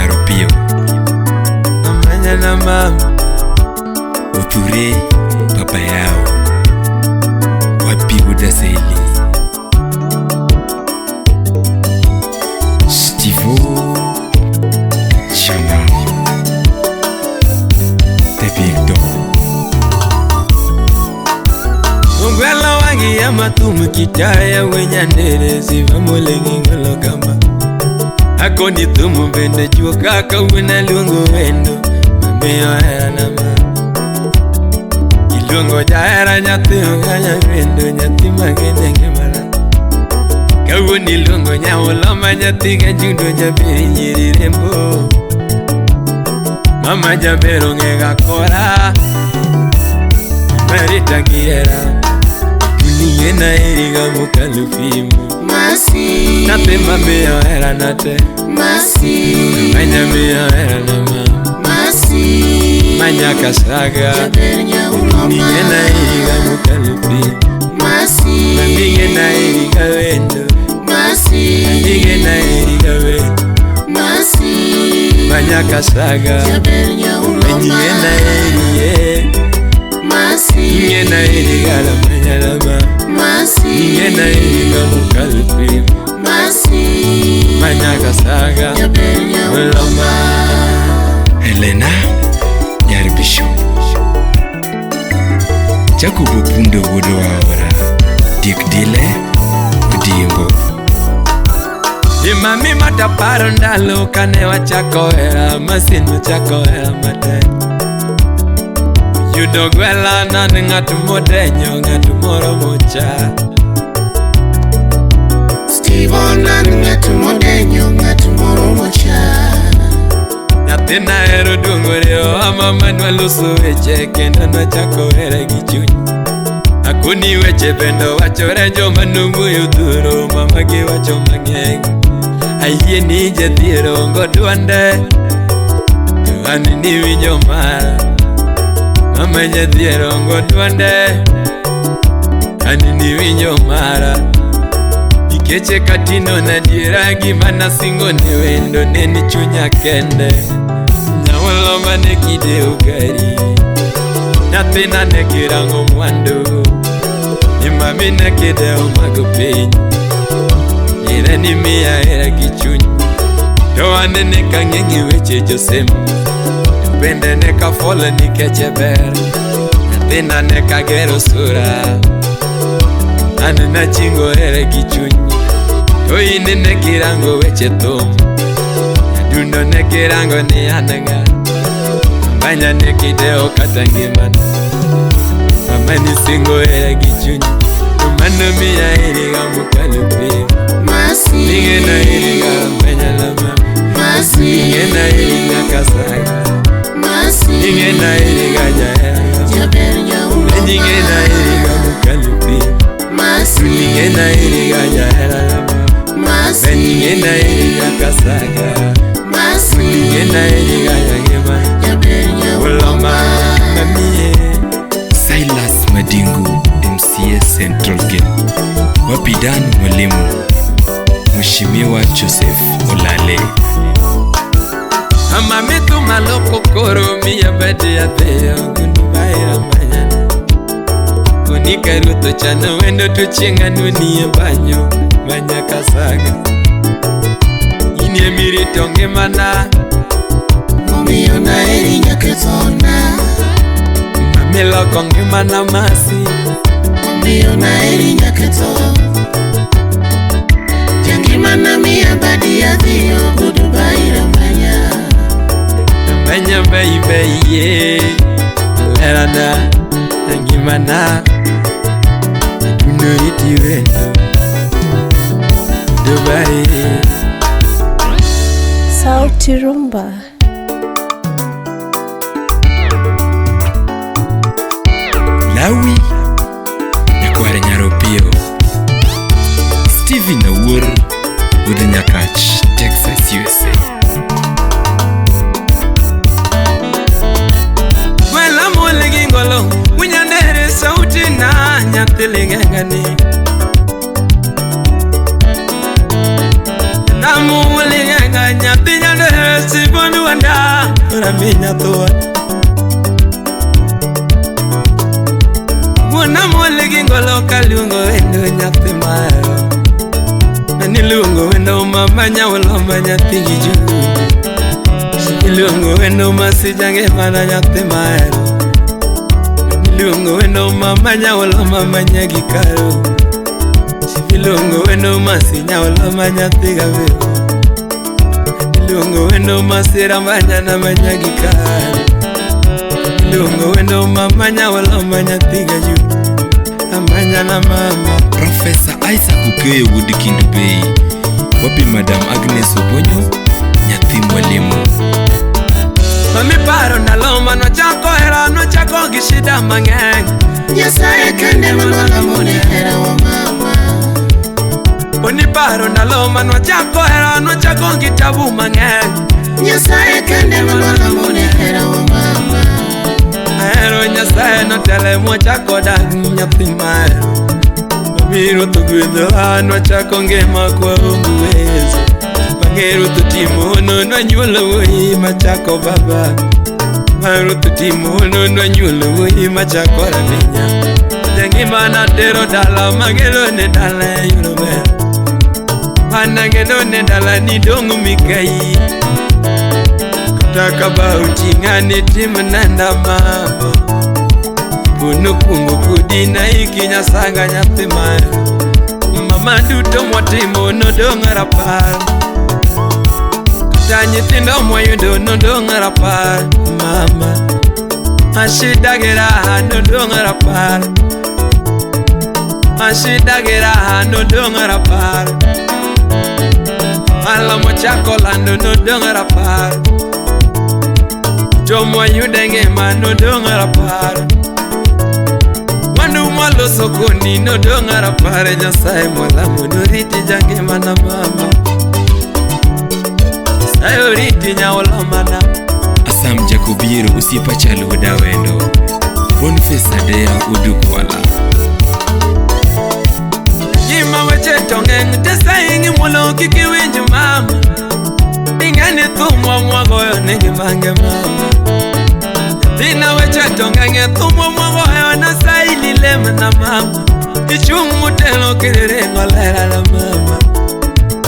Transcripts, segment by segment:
Nyaropio. Amanya na mama Othure baba yao. Wapi Budaseli. Stivo Chama The Big Dog. Ungwela wangi ya matumu kitaya wenyandere ziva mulengi ngolo kama Akoni tumu bende chuo kaka wena luongo wendo mamiyo hera na mama Iluongo jahera nyathi oganya wendo nyathi magene ngimana Kawuono iluongo nyauloma nyathi gajudo jaber nyiri rembo Mama jaber ong'e ga kora Marita gi hera Ningena eriga mokalo pimo Masi Nyathi mamiyo hera na te Masi Manya miyo hera na mama Masi Manyaka saga Jaber nyauloma Ningena eriga mokalo pimo Masi Ningena eriga wendo Masi Ningena eriga wendo Masi Manyaka saga Jaber nyauloma Ningena eriye Masi Ningena eriga la manyalama Masi Ningena eriga mokalo pimo Masi Manyaka saga Jaber nyauloma Helena Nyar Bishop. Jacobo Pundo wuod Waora. Dick Dile Odimbo. Mami mataparo ndalo kane wachako hera masin wachako hera matek Yudo gwela nan ng'at modenyo ng'at moro mocha Steve onan ng'at modenyo ng'at moro mocha Nyathina hero duongore oa mama nwaloso weche kendo nwachako hera gi chuny Akoni weche bende wachore joma nowuoyo dhuro mama giwacho mang'eny Ayie ni jadhier ongo duonde to an niwinjo mara Mama jadhier ongo duonde an niwinjo mara Nikeche katino na diera gima nasingo ne wendo ne ni chunya kende Nyawolo mane kide ugari Nyathina ne kirango mwandu Ni mami ne kideo mago piny Ire ni miya hera gi chuny To anene ka ng'e gi weche josem To bende ne kafuolo nikech ber Nyathina ne kagero sura An nachingo here gi chuny To in ne kirango weche thum Nyadundo ne kirango ni an ng'a Manya ne kideo kata ngimana Mama ni singo hera gi chuny To mano miya heri ga mokalo piny Masi Ningena heri ga manyalama Masi Ningena heri nyaka saga Masi Ningena heri ga jahera Jaber nyauloma Ningena heri ga mokalo piny Masi Ningena heri ga jahera Masi Ningena heri nyaka saga Masi Ningena heri ga jangima Jaber Uloma nyauloma mamie Silas Madingu MCA Central Gate. Wapidan Mwalimu. Mheshimiwa Joseph Olale. Mama mitu maloko koro miya bedi adhiyo gundu baira manyana Kunika ruto chano wendo to chieng' anunie banyo manyaka saga Inie mirito ngimana Omiyo naheri nyaka thona Mamiloko ngimana masi Omiyo naheri nyaka tho Jangimana miya badi adhiyo goodbye ramanya Manya baby ye Lerana ngimana Adundo iti wendo Dubai Sauti Rumba. Lawi Nyakware Nyaropio. Steven Awuor wuod Nyakach, Texas, USA. Gwela mole gi ngolo Winyandere sauti na nyathi ligengani Namu ligenga nyathi nyandere sibona Raminya thuon. Wuona muol gi ngolo kaluongo wendo nyathi mahero. Niluongo wendo mama nyaulo ma nyathi gi Judy. Iluongo wendo masijange mana nyathi mahero. Iluongo wendo mama nyaulo mama nyagi karo. Iluongo wendo masi nyaulo ma nyathi gavero. Iluongo wendo masira manyana manyagi karo. Iluongo wendo mama nyaulo ma nyathi ga Judy. Amanyana mama. Professor Isaac Okeyo wuod Kendu Bay. Wapi Madam Agnes Obonyo, nyathi mwalimu. Mami paro ndalo manochako hera nochako gi shida mang'eny. Nyasaye kende manolamo ne hera wa mama. Poni paro ndalo manochako hera nochako gi tabu mang'eny. Nyasaye kende manolamo ne hera wa mama. Ahero Nyasaye notele mwachako dak nyathi mahero. Mami ruoth ogwedhowa nwachako ngima kwaonge uwezo. Bang'e ruoth otimo hono nwanyuolo wuoyi machako baba. Bang'e ruoth otimo hono nwanyuolo wuoyi machako raminya. Jangima natero dala magelo ne dala yudo ber. Manageno ne dala ni dong' mikai. Kata ka bao ting'a ni tim nenda mama. Puno kuongo kodi naiki nyasaga nyathi mahero. Mama duto mwatimo nodong' rapar. Kata nyithindo mwayudo nodong' rapar. Mama ashida gi raha nodong' rapar. Ashida gi raha nodong' rapar. Ala mochako lando nodong' rapar. To mwayudo e ngima nodong' rapar. Mwandu mwaloso koni nodong' rapar. Nyasaye mwalamo noriti jangima na mama. Nyasaye oriti nyaolomana. Asam Jacobiero osiepa chalo wuod Awendo. Boniface Adeya Udukwala. Gima weche to ng'eny te saingi muolo kik iwinj mama. Ing'eni thumwa mwagoyo nigi mange mama. Nyathina weche to ng'eny thumwa mwagoyo na saili lemna mama. Ichung' motelo kiriringo lera na mama.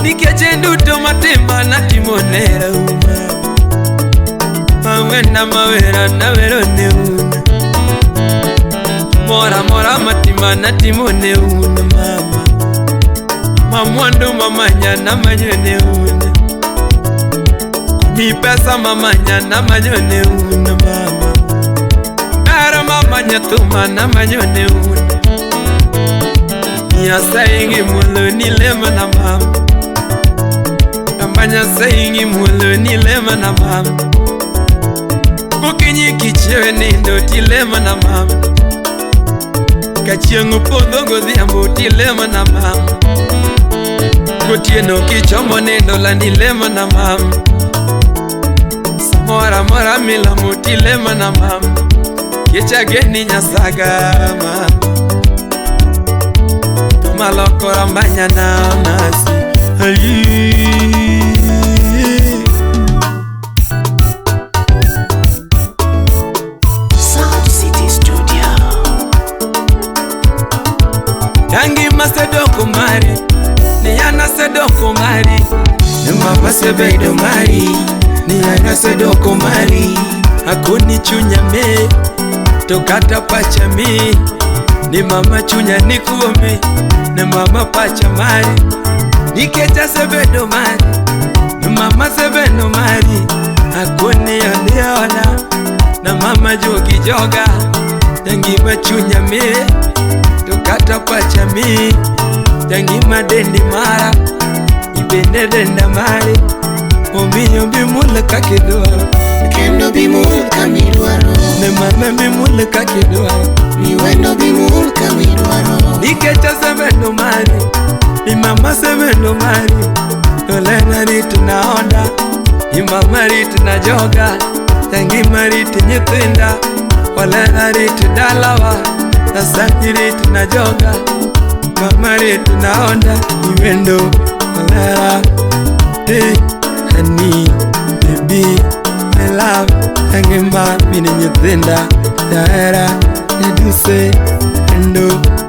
Nikech en duto matima natimo ne herau mama. Mawenda mawera nawero ne un. Mora mora matima natimo ne un mama. Mamwandu mamanya namanyo ne un. Ni pesa mamanya namanyo ne un mama. Ber mamanya thuma namanyo ne un. Nyasaye gi muolo ni lemna mama. Nyasaye gi muolo ni lemna mama. Gokinyi kichiewe nindo tilema na mama. Ka chieng' opodho godhiambo tilema na mama. Gotieno kichomo nindo landi lema na mama. Samoro amora milamo tilema na mama. Kech ageni Nyasaga mama. Tumaloko rambanya na masi. Ayi. Sound City Studio. Jangima sedoko mari, ni ana sedoko mari. Ni mama sebedo mari, ni ana sedoko mari. Akoni chunya me, to kata pacha mi. Ni mama chunya ni kuomi, ni mama pacha mari. Nikech asebedo mari, ni mama sebedo mari. Akoni oniona, na mama jogi joga. Jangima chunya me, to kata pacha mi. Jangima dendi mara, ibende denda mari. Omiyo bimul kaka idwaro. Kendo bimul kama idwaro. Ne mama bimul kaka idwaro. Ni wendo bimul kama idwaro. Nikech asebedo mari, ni mama sebedo mari. Olena rit na oda, ni mama rit na joga. Jangima rit nyithinda, olena rit dalawa. Nasanyi rit na joga, mama rit na oda. Ni wendo olera, te, honey, baby, my love. Angima min nyithinda, jahera, nyaduse, endo.